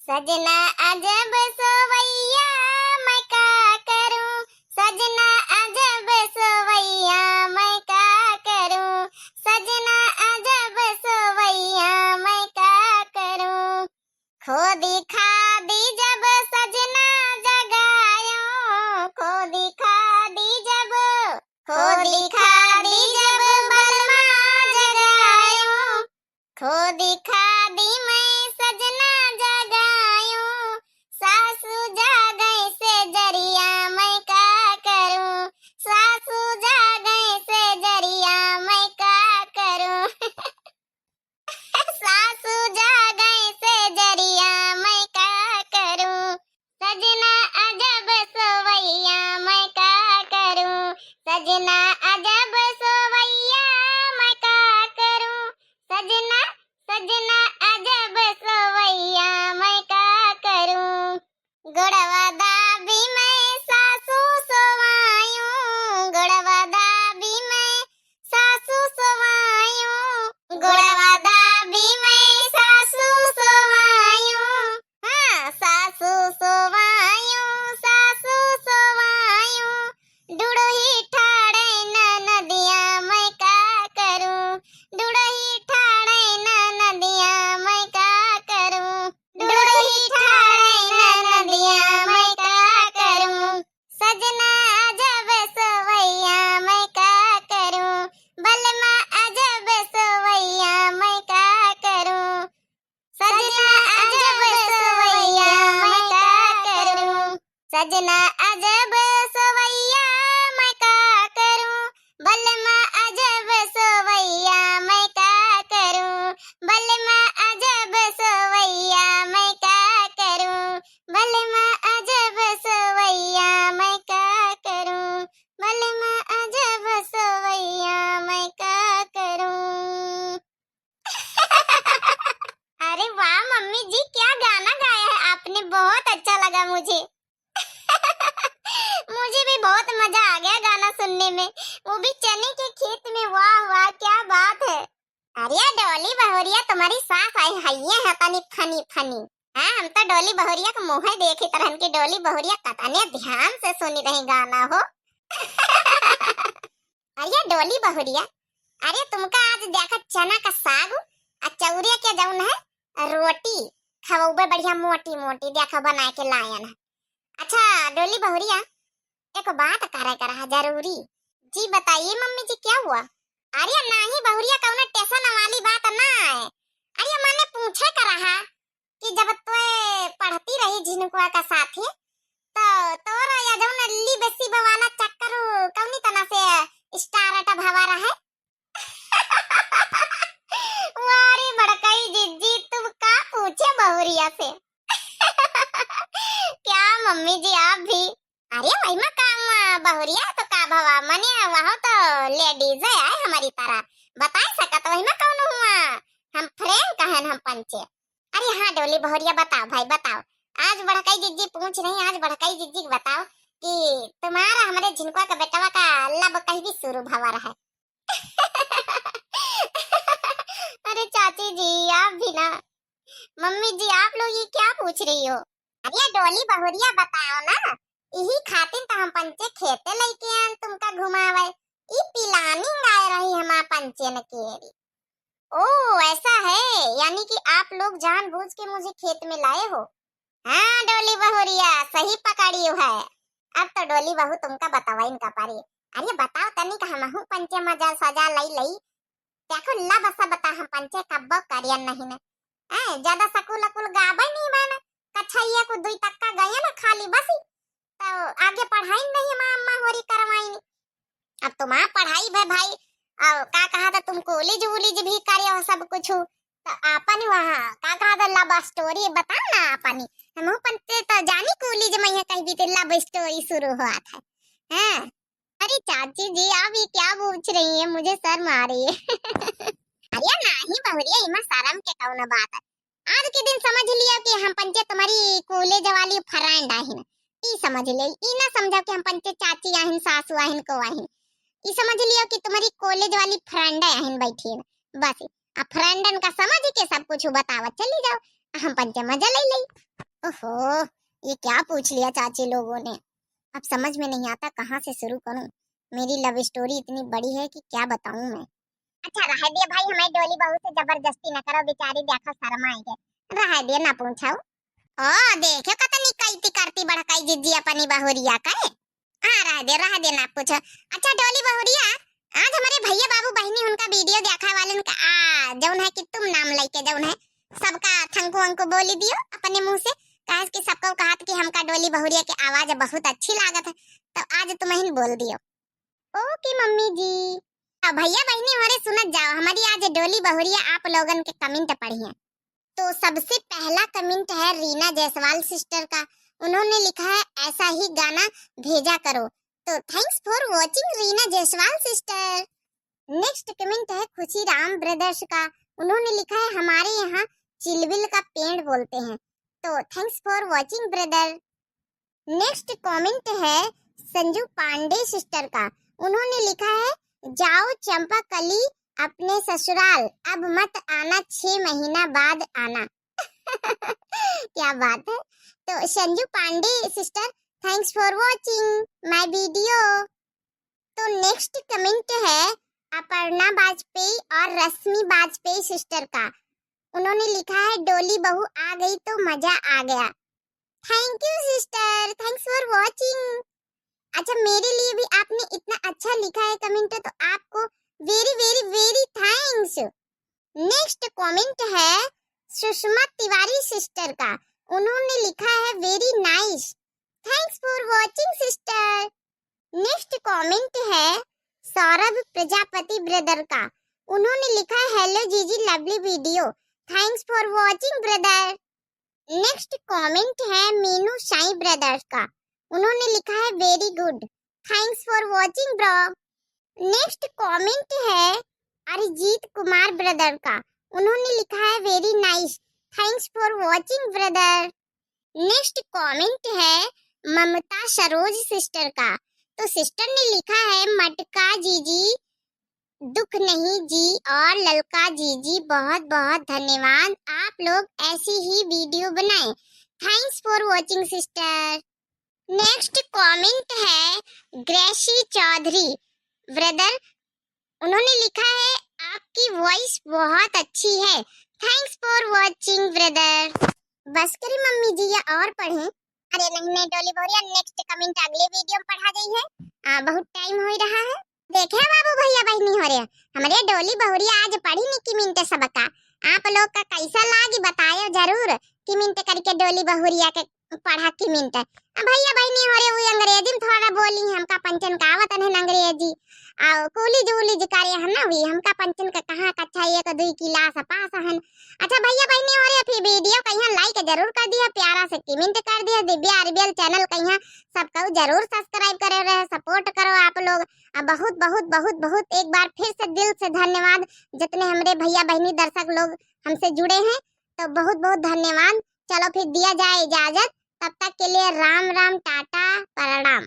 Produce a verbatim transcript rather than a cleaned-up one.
सजना अजब सोवैया मैं का करूं, सजना अजब सोवैया मैं का करूं, सजना अजब सोवैया मैं का करूं। खोदी खादी जब सजना जगायो, खोदी खादी जब, खोदी खादी जब बलमा जगायो, खोदी खादी मैं सजना जगायो, सासू जागै से जरिया मैं का करूं, सासू जागै से जरिया मैं का करूं। सासू जागै से जरिया मैं का करूं, सजना अजब सोवैया मैं का करूं, सजना अजब सोवैया मैं का करूं, सजना, सजना अजब सोवैया मैं का करूं। गोड़वा दाबी मैं सासू सोवायूं, गोड़वा दाबी मैं सासू सोवायूं, गोड़वा दाबी मैं सासू सोवायूं। हाँ, सासू सोवायूं, सासू सोवायूं, डुड़ही ठाड़े ननदिया मैं का करूं, डुड़ही ठाड़े ननदिया मैं का करूं, डुड़ही ठाड़े ननदिया मैं का करूं। सजना अजब सोवैया मैं का करूं, बलमा अजब सोवैया मैं का करूं। सजना अजब सोवैया मैं का करूं, सजना अजब सोवैया मैं का करूं, बलमा अजब सोवैया मैं का करूं, बलमा अजब सोवैया मैं का करूं, बलमा अजब सोवैया मैं का करूं, बलमा अजब सोवैया मैं का करूं। अरे वाह मम्मी जी, क्या गाना गाया है आपने, बहुत अच्छा लगा मुझे। मुझे भी बहुत मजा आ गया गाना सुनने में, वो भी चने के खेत में। वाह वाह, क्या बात है। अरे डोली बहुरिया, तुम्हारी सास आई हइये है तनी funny funny। हाँ, हम तो डोली बहुरिया के मुँह देखित रहन कि डोली बहुरिया कतने ध्यान से सुनी रही गाना हो। अरे डोली बहुरिया, अरे तुमका आज देखा चना का साग आ चौरिया के जौन है रोटी खवौबे बढ़िया मोटी मोटी देखा बनाए के लायन है। अच्छा डोली बहुरिया, एक बात करे के रहा जरूरी। जी बताइए मम्मी जी, क्या हुआ? अरे नाही बहुरिया, कौनो tension वाली बात ना है। अरे माने पूछे के रहा कि जब तोय पढ़ती रही झिनकुआ का साथे, तो तोर या जौन लिब सिब वाला चक्कर उ कौनी तना से start भवा रहे? वाह रे बड़कई जिज्जी, तुम का पूछे बहुरिया से? क्या मम्मी जी आप भी? अरे महिमा काम बहुरिया तो का भवा, मने वहाँ तो ladies है आए हमारी तरह, बताए सकत महिमा कौन हुआ? हम frank कहन हम पंचे। अरे हाँ डोली बहुरिया, बताओ भाई बताओ, आज बड़कई जिज्जी पूछ रही, आज बड़कई जिज्जी के बताओ कि तुम्हारा हमरे झिनकुआ का बेटवा का love कहीं भी शुरू भवा रहा है। अरे चाची जी आप भी ना, मम्मी जी आप लोग ये क्या पूछ रही हो? अरे डोली बहुरिया बताओ ना, यही खातिर तो हम पंचे खेते लेके आन तुमका घुमावे, ई planning आए रही हमार पंचे न केरी। ओ ऐसा है, यानी कि आप लोग जानबूझ के मुझे खेत में लाए हो। हाँ डोली बहुरिया सही पकड़ी है। अब तो डोली बहू तुमका बतावा इनका पारी। अरे बताओ तनिक हमहू पंचे मजा सजा लई लई। देखो ला बसा बता हम पंचे कब्बो करियन नहीं न। हैं, ज्यादा सकूल अकुल गाबे नहीं बन। कछैया को दुई तक्का गए ना खाली बसी। तो आगे पढ़ाई नहीं माँ अम्मा होरी करवाई। अब तुम्हार पढ़ाई भे भाई, और का कहा था तुम college वूलेज भी करे हो सब कुछ, तो आपन वहाँ का कहा था love story बताओ ना आपनी। हमहू पंचे तो जानी college में यहाँ कहीं भी तो love story शुरू हुआ था। हैं? अरे चाची जी आप ये क्या पूछ रही हैं, मुझे शर्म आ रही है। अरे नाही बहुरिया, इमा शर्म के कौन बात है। आज के दिन समझ लिया कि हम पंचे तुम्हारी college वाली friend आहिन, ई समझ ले। ई ना समझो कि हम पंचे चाची आहिन, सासू आहिन, को आहिन। ई समझ लियो कि तुम्हारी college वाली friend आहिन बैठी है, बस। आ friendन का समझ के सब कुछ बतावत चली जाओ, हम पंचे मजा ले ले। ओहो, ये क्या पूछ लिया चाची लोगों ने। अब समझ में नहीं आता कहाँ से शुरू करूँ। मेरी love story इतनी बड़ी है कि क्या बताऊँ मैं। अच्छा रहे दिया भाई, हमारी डोली बहू से जबरदस्ती न करो, बेचारी देखो शर्माएंगे। रहे दिया ना पूछो। ओ देखो कतनी कैती करती बड़काई जिज्जी अपनी बहुरिया का। हाँ, रह दे, रह दे, ना पूछो। अच्छा, डोली बहुरिया, आज हमरे भइया बाबू बहिनी उनका video देखाए वालन का, आ, जउन है कि तुम नाम लइके जउन है, सबका थंकू अंकू बोली दियो अपने मुँह से, काहे कि सबको कहत कि हमका डोली बहुरिया के आवाज बहुत अच्छी लागत है, तो आज तुमहिन बोल दियो। OK मम्मी जी। अब भइया बहिनी होरे सुनत जाओ, हमारी आज डोली बहुरिया आप लोगन के comment पढ़िए। तो सबसे पहला comment है रीना जायसवाल sister का। उन्होंने लिखा है, "ऐसा ही गाना भेजा करो।" तो thanks for watching रीना जायसवाल sister। Next comment है खुशी राम brothers का। उन्होंने लिखा है, "हमारे यहाँ चिलबिल का पेड़ बोलते हैं।" तो thanks for watching brother। Next comment है संजू पांडे sister का। उन्होंने लिखा है, "जाओ चंपा कली अपने ससुराल, अब मत आना, छह महीना बाद आना।" क्या बात है। तो संजू पांडे sister, thanks for watching my video। तो next comment है अपर्णा वाजपेयी और रश्मि वाजपेयी sister का। उन्होंने लिखा है, "डोली बहू आ गई तो मजा आ गया।" Thank you sister, thanks for watching। अच्छा, मेरे लिए भी आपने इतना अच्छा लिखा है comment, तो आपको very very very thanks। Next comment है सुषमा तिवारी sister का। उन्होंने लिखा है, "Very nice, thanks for watching sister।" Next comment है सौरभ प्रजापति brother का। उन्होंने लिखा है, "Hello जीजी, lovely video, thanks for watching brother।" Next comment है मीनू साई brothers का। उन्होंने लिखा है, "Very good, thanks for watching bro।" Next comment है अरिजीत कुमार brother का। उन्होंने लिखा है, "Very nice, thanks for watching brother।" Next comment है ममता सरोज sister का। तो sister ने लिखा है, "मटका जीजी दुख नहीं जी और ललका जीजी, बहुत बहुत धन्यवाद, आप लोग ऐसी ही video बनाएं। Thanks for watching sister।" Next comment है ग्रेसी चौधरी brother, उन्होंने लिखा है, "आपकी voice बहुत अच्छी है, thanks for watching brother।" बस करी मम्मी जी, या और पढ़ें? अरे नहीं नहीं डोली बहुरिया, next comment अगले video में पढ़ा जाई है। आ, बहुत time हो रहा है। देखे बाबू भइया बहिनी होरे, हमरे डोली बहुरिया आज पढ़ी नी comment सबका। आप लोग का कैसा लागी बतायो जरूर, comment करके डोली बहुरिया के पढ़ा comment। अब भइया बहिनी होरे, वो अंग्रेजी में थोड़ा बोली, हमका पंचन का आवत नहीं अंग्रेजी। आ कूली जूली जिकारे हम ना हुई, हमका पंचन का कहाँ कक्षा एक दुई class pass हन। अच्छा भइया बहिनी होरे, फिर video कहिया like जरूर कर दिया, प्यारा से comment कर दिया, दिव्या अरबियल channel कहिया सबको जरूर subscribe करे रहे, support करो आप लोग। आ बहुत बहुत बहुत बहुत एक बार फिर से दिल से धन्यवाद, जितने हमरे भइया बहिनी दर्शक लोग हमसे जुड़े हैं, तो बहुत बहुत धन्यवाद। चलो फिर दिया जाए इजाजत, तब तक के लिए राम राम, टाटा, प्रणाम।